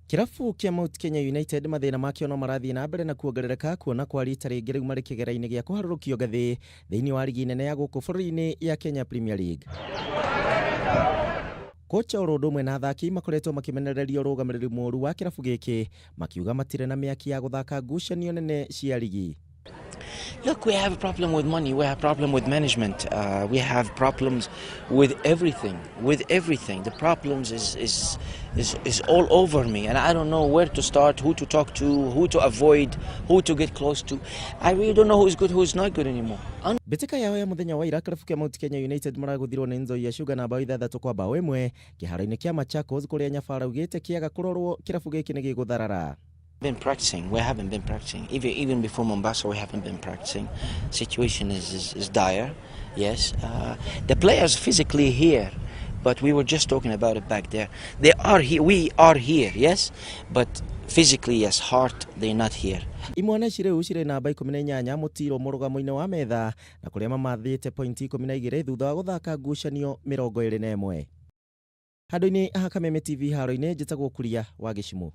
Kĩrabu kĩa Mount Kenya United mathĩna makĩo no marathiĩ na mbere na kuongerereka kuona kwa rita rĩngĩ rĩu marĩ kĩgera-inĩ gĩa kũharũrũkio ngathĩ thĩinĩ wa rigi nene ya gũkũ bũrũri-inĩ ya Kenya Premier League. Kocha oro ũndũ ũmwe na athaki makoretwo makĩmenereria ũrũgamĩrĩri mũru wa kĩrabu gĩkĩ makiuga matirĩ na mĩaki ya gũthaka ngucanio nene cia rigi. Look, we have a problem with money. We have a problem with management. We have problems with everything. With everything, the problems is all over me, and I don't know where to start, who to talk to, who to avoid, who to get close to. I really don't know who is good, who is not good anymore. Mbĩtĩka yao ya mũthenya wa ira, kĩrabu kĩa Mount Kenya United maragũthirwo nĩ Nzoia Sugar na 6-1 kĩharo-inĩ kĩa Machakos, kũrĩa Nyabara augĩte kĩaga kũrorwo kĩrabu gĩkĩ nĩ gĩgũtharara. Been practicing. We haven't been practicing. Even before Mombasa, we haven't been practicing. Situation is dire. Yes, the players physically here, but we were just talking about it back there. They are here. We are here. Yes, but physically, yes, heart, they're not here. Imwana ici rĩu cirĩ namba 18 mũtiro mũrũgamo-inĩ wa metha na kũrĩa mamathĩte pointi 12 thutha wa gũthaka ngucanio 21. Handũ-inĩ ha Kameme TV haro-inĩ, njĩtagwo Kuria wa Gĩcimũ.